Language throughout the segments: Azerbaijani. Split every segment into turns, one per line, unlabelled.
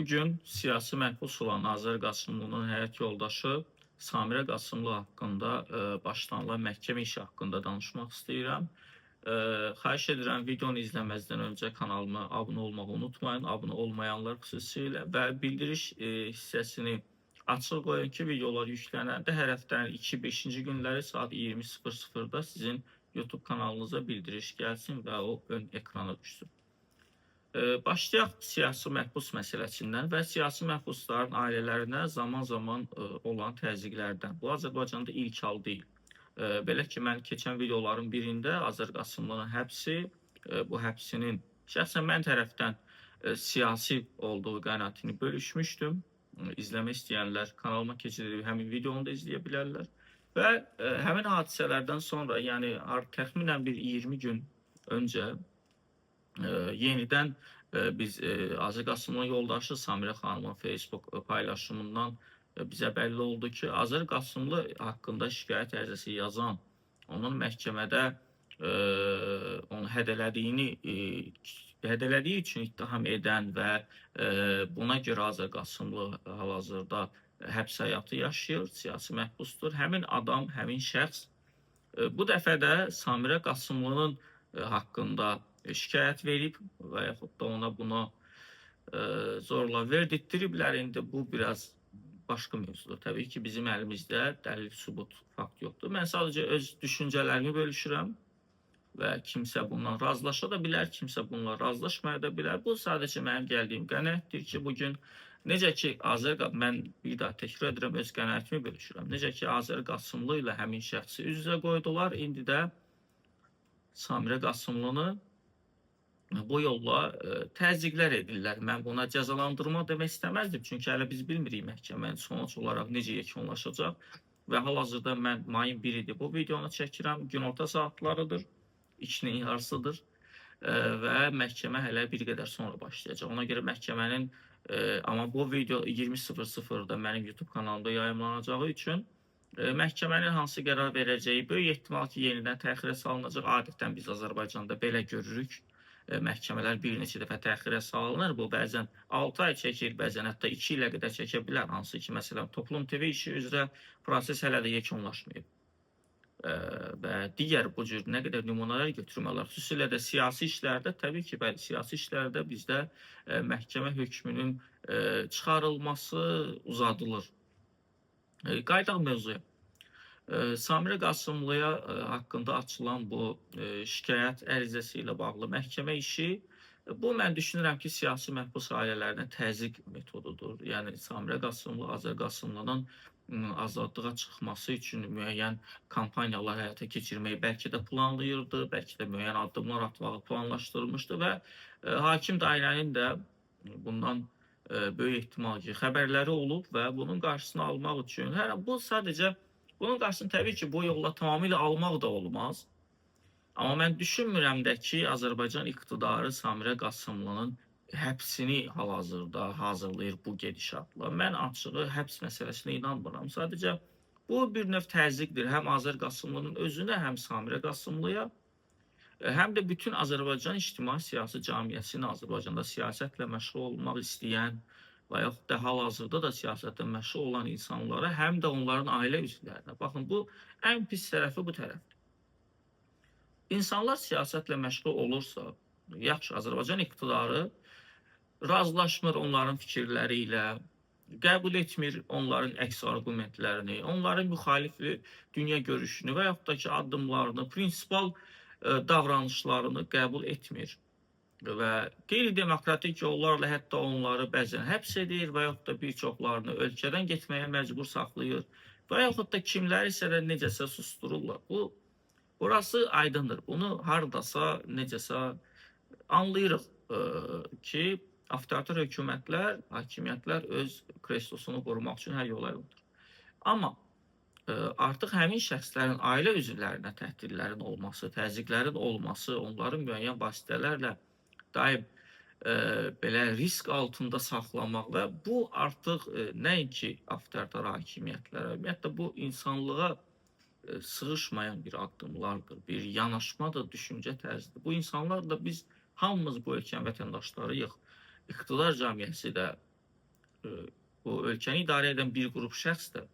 Bugün siyasi məhbus olan Azər Qasımlının həyat yoldaşı Samirə Qasımlı haqqında başlanılan məhkəmə işi haqqında danışmaq istəyirəm. Xahiş edirəm, videonu izləməzdən öncə kanalıma abunə olmağı unutmayın. Abunə olmayanlar xüsusilə və bildiriş hissəsini açıq qoyun ki, videolar yüklənəndə hər həftənin 2-5-ci günləri saat 20:00-da sizin YouTube kanalınıza bildiriş gəlsin və o ön ekrana düşsün. Başlayaq siyasi məhbus məsələsindən və siyasi məhbusların ailələrinə zaman-zaman olan təzyiqlərdən. Bu Azərbaycanda ilk hal deyil. Belə ki, mən keçən videoların birində Azər Qasımlının həbsi, bu həbsinin şəxsən mən tərəfdən siyasi olduğu qənaətini bölüşmüşdüm. İzləmək istəyənlər kanalıma keçid edib həmin videonu da izləyə bilərlər. Və həmin hadisələrdən sonra, yəni təxminən bir 20 gün öncə yenidən biz Azər Qasımlının yoldaşı Samirə xanımın Facebook paylaşımından bizə bəlli oldu ki, Azər Qasımlı haqqında şikayət ərizəsi yazan, onun məhkəmədə onu hədələdiyi üçün ittiham edən və buna görə Azər Qasımlı hal-hazırda həbs həyatı yaşayır, siyasi məhbusdur. Həmin adam, həmin şəxs bu dəfə də Samirə Qasımlının haqqında şikayət verib və yaxud da ona bunu zorla verdirtdiriblər. İndi bu biraz başqa mövzudur. Təbii ki, bizim əlimizdə dəlil, sübut, fakt yoxdur. Mən sadəcə öz düşüncələrimi bölüşürəm və kimsə bundan razılaşa da bilər, kimsə bununla razılaşmaya da bilər. Bu sadəcə mənim gəldiyim qənaətdir ki, bugün necə ki mən bir daha təkrar edirəm, öz qənaətimi bölüşürəm. Necə ki Azər Qasımlı ilə həmin şəxsi üz-üzə qoydular, indi də Samirə Qasımlını bu yolla təzyiqlər edirlər. Mən buna cəzalandırma demək istəməzdim, çünki hələ biz bilmirik məhkəmənin sonuc olaraq necə yekunlaşacaq və hal-hazırda mən mayın 1-idir bu videonu çəkirəm, günorta saatlarıdır, 2-nin yarısıdır və məhkəmə hələ bir qədər sonra başlayacaq. Ona görə məhkəmənin amma bu video 20:00-da mənim YouTube kanalımda yayımlanacağı üçün məhkəmənin hansı qərar verəcəyi böyük ehtimal ki, yenidən təxirə salınacaq. Adətən biz Azərbaycanda belə görürük. Məhkəmələr bir neçə dəfə təxirə salınır. Bu bəzən 6 ay çəkir, bəzən hətta 2 ilə qədər çəkə bilər. Hansı ki, məsələn, Toplum TV işi üzrə proses hələ də yekunlaşmayıb. Və digər bu cür nə qədər nümunələr götürmək olar. Xüsusilə də siyasi işlərdə, təbii ki, bəli, siyasi işlərdə bizdə məhkəmə hökmünün çıxarılması uzadılır. Qayıdaq mövzuya. Samirə Qasımlıya haqqında açılan bu şikayət ərizəsi ilə bağlı məhkəmə işi, bu mən düşünürəm ki, siyasi məhbus ailələrinə təzyiq metodudur. Yəni Samirə Qasımlı, Azər Qasımlının azadlığa çıxması üçün müəyyən kampaniyalar həyata keçirməyi bəlkə də planlayırdı, bəlkə də müəyyən addımlar atmağı planlaşdırmışdı və hakim dairənin də bundan böyük ehtimal ki, xəbərləri olub və bunun qarşısını almaq üçün, bu sadəcə bunun qarşısını təbii ki, bu yolla tamamilə almaq da olmaz. Amma mən düşünmürəm də ki, Azərbaycan iqtidarı Samirə Qasımlının həbsini hal-hazırda hazırlayır bu gedişatla. Mən açığı həbs məsələsinə inanmıram. Sadəcə bu bir növ təzyiqdir həm Azər Qasımlının özünə, həm Samirə Qasımlıya, həm də bütün Azərbaycan ictimai siyasi cəmiyyəsinə, Azərbaycanda siyasətlə məşğul olmaq istəyən və yaxud da hal-hazırda da siyasətlə məşğul olan insanlara, həm də onların ailə üzvlərinə. Baxın, bu ən pis tərəfi bu tərəfdir. İnsanlar siyasətlə məşğul olursa, yaxşı, Azərbaycan iqtidarı razılaşmır onların fikirləri ilə, qəbul etmir onların əks arqumentlərini, onların müxalif dünya görüşünü və yaxud da ki, addımlarını, prinsipal davranışlarını qəbul etmir və qeyri-demokratik yollarla hətta onları bəzən həbs edir və yaxud da bir çoxlarını ölkədən getməyə məcbur saxlayır və yaxud da kimləri isə də necəsə susdururlar. Burası aydındır. Bunu hardasa, necəsə anlayırıq ki, avtoritar hökumətlər, hakimiyyətlər öz kreslosunu qorumaq üçün hər yola əl atır. Amma artıq həmin şəxslərin ailə üzvlərinə təhdidlərin olması, təzyiqlərin olması, onların müəyyən vasitələrlə daim belə risk altında saxlamaq və bu artıq nəinki avtoritar hakimiyyətlərə, ümumiyyətlə bu insanlığa sığışmayan bir addımlardır, bir yanaşmadır, düşüncə tərzidir. Bu insanlar da biz hamımız bu ölkənin vətəndaşlarıyıq. İqtidar cəmiyyəsi də bu ölkəni idarə edən bir qrup şəxsdir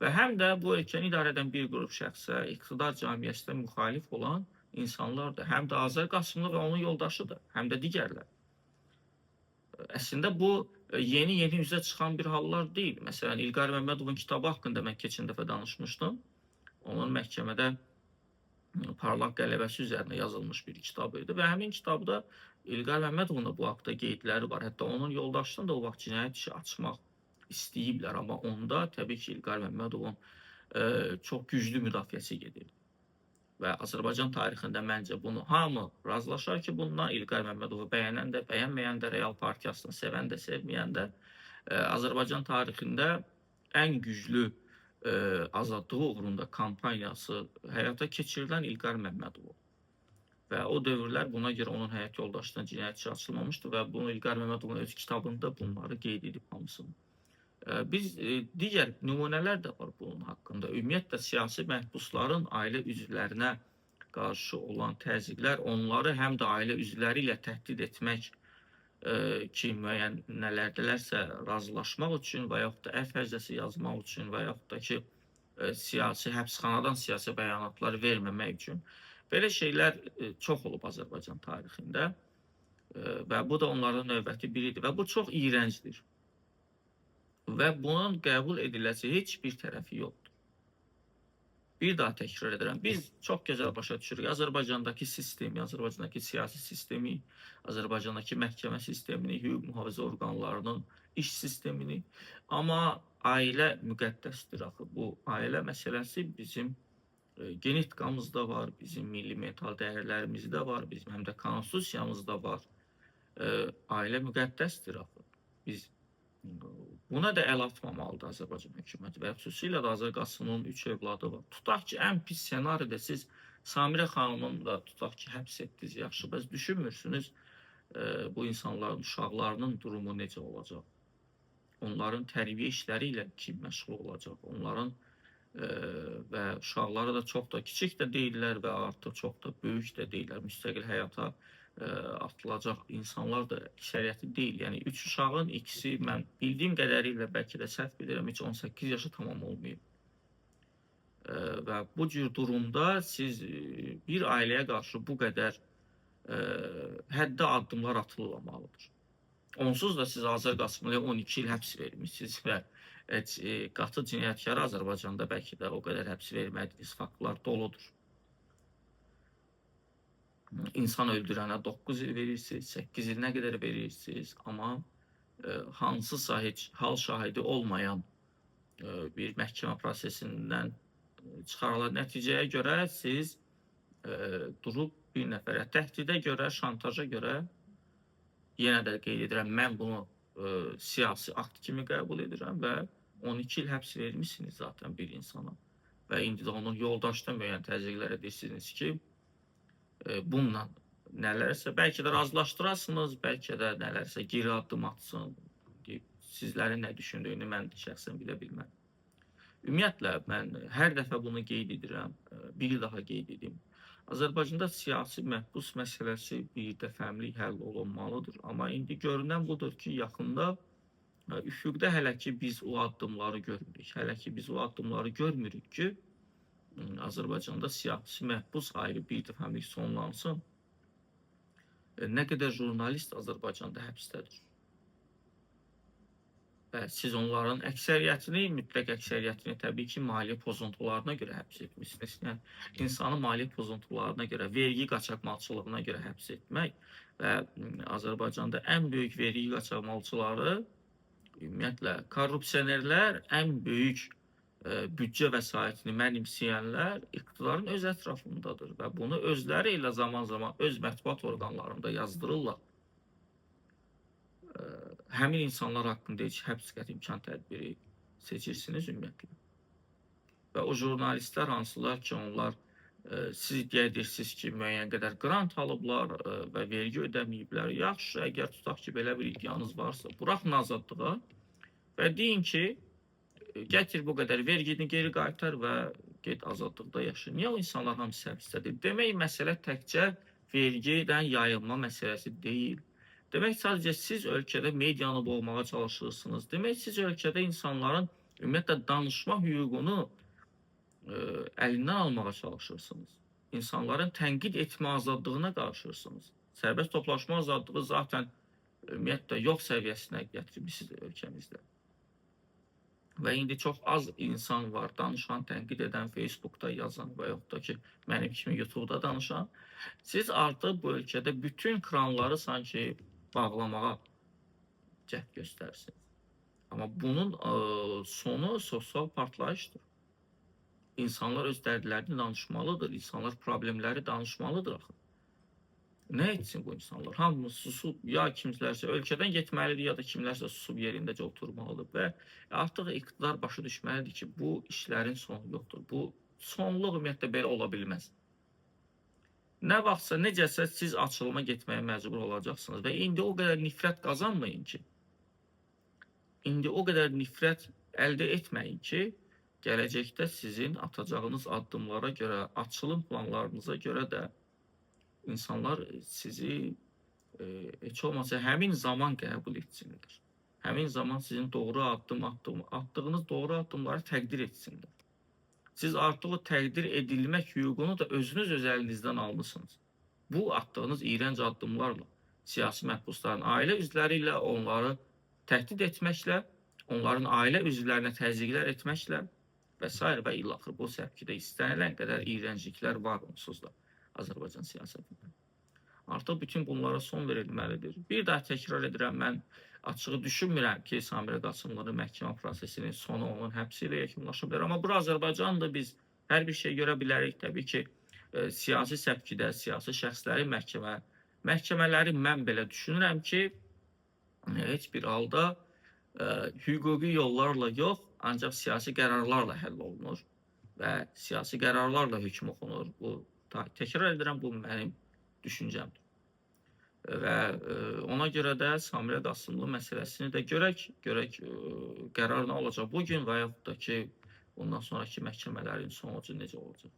və həm də bu ölkəni idarə edən bir qrup şəxsə iqtidar cəmiyyətinə müxalif olan insanlardır. Həm də Azər Qasımlı və onun yoldaşıdır, həm də digərlər. Əslində bu yeni-yeni üzə çıxan bir hallar deyil. Məsələn, İlqar Məmmədovun kitabı haqqında mən keçən dəfə danışmışdım. Onun məhkəmədə parlaq qələbəsi üzərinə yazılmış bir kitab idi və həmin kitabda İlqar Məmmədovun da bu haqda qeydləri var. Hətta onun yoldaşının da o vaxt cinayət işi açmaq istəyiblər, amma onda təbii ki, İlqar Məmmədovun çox güclü müdafiəsi gedirdi. Və Azərbaycan tarixində məncə bunu hamı razılaşar ki, bundan İlqar Məmmədovu bəyənən də, bəyənməyən də, Real Partiyasını sevən də, sevməyən də Azərbaycan tarixində ən güclü azadlığı uğrunda kampaniyası həyata keçirilən İlqar Məmmədov. Və o dövrlər buna görə onun həyat yoldaşına cinayət işi açılmamışdı və bunu İlqar Məmmədovun öz kitabında bunları qeyd edib hamısını. Biz digər nümunələr də var bunun haqqında. Ümumiyyətlə siyasi məhbusların ailə üzvlərinə qarşı olan təzyiqlər, onları həm də ailə üzvləri ilə təhdid etmək ki, müəyyən nələrdələrsə razılaşmaq üçün və yaxud da əfv ərizəsi yazmaq üçün və yaxud da ki, siyasi həbsxanadan siyasi bəyanatlar verməmək üçün. Belə şeylər çox olub Azərbaycan tarixində və bu da onların növbəti biridir və bu çox iyrəncdir. Və bunun qəbul ediləcəyi heç bir tərəfi yoxdur. Bir daha təkrar edirəm. Biz çox gözəl başa düşürük. Azərbaycandakı sistemi, Azərbaycandakı siyasi sistemi, Azərbaycandakı məhkəmə sistemini, hüquq mühafizə orqanlarının iş sistemini. Amma ailə müqəddəsdir axı. Bu ailə məsələsi bizim genetikamızda var, bizim milli mental dəyərlərimizdə var, bizim həm də konstitusiyamızda var. Ailə müqəddəsdir axı. Biz buna da əl atmamalıdır Azərbaycan hökuməti və xüsusilə də Azər Qasımlının 3 övladı var. Tutaq ki, ən pis ssenaridə siz Samirə xanımın da tutaq ki, həbs etdiniz, yaxşı, bəs düşünmürsünüz bu insanların uşaqlarının durumu necə olacaq? Onların tərbiyə işləri ilə kim məşğul olacaq? Onların və uşaqları da çox da kiçik də deyillər və artıq çox da böyük də deyillər. Müstəqil həyata atılacaq insanlar da əksəriyyəti deyil. Yəni 3 uşağın ikisi mən bildiyim qədərilə bəlkə də səhv bilirəm, heç 18 yaşı tamam olmayıb. Və bu cür durumda siz bir ailəyə qarşı bu qədər həddə addımlar atılmamalıdır. Onsuz da siz Azər Qasımlıya 12 il həbs vermişsiniz və qatı cinayətkara Azərbaycanda bəlkə də o qədər həbs vermədiyiniz faktlar doludur. İnsan öldürənə 9 il verirsiniz, 8 il nə qədər verirsiniz, amma hansısa heç hal şahidi olmayan bir məhkəmə prosesindən çıxarılan nəticəyə görə siz durub bir nəfərə təhdidə görə, şantaja görə, yenə də qeyd edirəm, mən bunu siyasi akt kimi qəbul edirəm və 12 il həbs vermişsiniz zaten bir insana. Və indi də onun yoldaşına müəyyən təzyiqlər edirsiniz ki, bununla nələrsə bəlkə də razılaşdırasınız, bəlkə də nələrsə geri addım atsın. Sizlərin nə düşündüyünü mən şəxsən bilə bilməm. Ümumiyyətlə, mən hər dəfə bunu qeyd edirəm, bir daha qeyd edim. Azərbaycanda siyasi məhbus məsələsi bir dəfəmlik həll olunmalıdır. Amma indi görünən budur ki, yaxında üfüqdə hələ ki biz o addımları görmürük. Hələ ki biz o addımları görmürük ki, Azərbaycanda siyasi məhbus ayrı bir dəfəmlik sonlansın. Nə qədər jurnalist Azərbaycanda həbsdədir. Və siz onların əksəriyyətini, mütləq əksəriyyətini təbii ki, maliyyə pozuntularına görə həbs etmişsiniz. Yəni, insanı maliyyə pozuntularına görə, vergi qaçaqmalçılığına görə həbs etmək və Azərbaycanda ən böyük vergi qaçaqmalçıları, ümumiyyətlə, korrupsionerlər, ən böyük büdcə vəsaitini mənimsəyənlər iqtidarın öz ətrafındadır və bunu özləri ilə zaman-zaman öz mətbuat orqanlarında yazdırırlar. Həmin insanlar haqqında heç həbs qəti imkan tədbiri seçirsiniz ümumiyyətlə. Və o jurnalistlər hansılar ki, onlar siz deyirsiniz ki, müəyyən qədər qrant alıblar və vergi ödəməyiblər. Yaxşı, əgər tutaq ki, belə bir iddianız varsa, buraxın azadlığa və deyin ki, gətir bu qədər vergini geri qaytar və get azadlıqda yaşa. Niyə o insanlar hamısı həbsdədir? Demək, məsələ təkcə vergidən yayılma məsələsi deyil. Demək sadəcə siz ölkədə medianı boğmağa çalışırsınız. Demək siz ölkədə insanların ümumiyyətlə danışma hüququnu əlindən almağa çalışırsınız. İnsanların tənqid etmə azadlığına qarışırsınız. Sərbəst toplaşma azadlığı zaten ümumiyyətlə yox səviyyəsinə gətirmişsiniz ölkəmizdə. Və indi çox az insan var, danışan, tənqid edən, Facebookda yazan və yaxud da ki, mənim kimi YouTube'da danışan. Siz artıq bu ölkədə bütün kranları sanki bağlamağa cəhd göstərirsiniz. Amma bunun sonu sosial partlayışdır. İnsanlar öz dərdlərini danışmalıdır, insanlar problemləri danışmalıdır axı. Nə etsin bu insanlar? Hamı susub, ya kimlərsə ölkədən getməlidir, ya da kimlərsə susub yerindəcə oturmalıdır və artıq iqtidar başa düşməlidir ki, bu işlərin sonu yoxdur. Bu sonluq ümumiyyətlə belə ola bilməz. Nə vaxtsa, necəsə siz açılıma getməyə məcbur olacaqsınız və indi o qədər nifrət qazanmayın ki, indi o qədər nifrət əldə etməyin ki, gələcəkdə sizin atacağınız addımlara görə, açılım planlarınıza görə də insanlar sizi heç olmasa həmin zaman qəbul etsinlər. Həmin zaman sizin doğru addım attığınız doğru addımları təqdir etsinlər. Siz artıq o təqdir edilmək hüququnu da özünüz öz əlinizdən almısınız. Bu attığınız iyrənc addımlarla, siyasi məhbusların ailə üzvləri ilə onları təhdid etməklə, onların ailə üzvlərinə təzyiqlər etməklə və s. və ilaxır bu səpkidə istənilən qədər iyrəncliklər var onsuz da Azərbaycan siyasətində. Artıq bütün bunlara son verilməlidir. Bir daha təkrar edirəm, mən açığı düşünmürəm ki, Samirə Qasımlının məhkəmə prosesinin sonu onun həbsi ilə yekunlaşa bilər. Amma bura Azərbaycandır, biz hər bir şey görə bilərik. Təbii ki, siyasi səpkidə, siyasi şəxslərin məhkəmələri mən belə düşünürəm ki, heç bir halda hüquqi yollarla yox, ancaq siyasi qərarlarla həll olunur və siyasi qərarlarla hökm oxunur. Bu, təkrar edirəm, bu mənim düşüncəmdir. Və ona görə də Samirə Qasımlı məsələsini də görək qərar nə olacaq bu gün və yaxud da ki, bundan sonraki məhkəmələrin sonucu necə olacaq.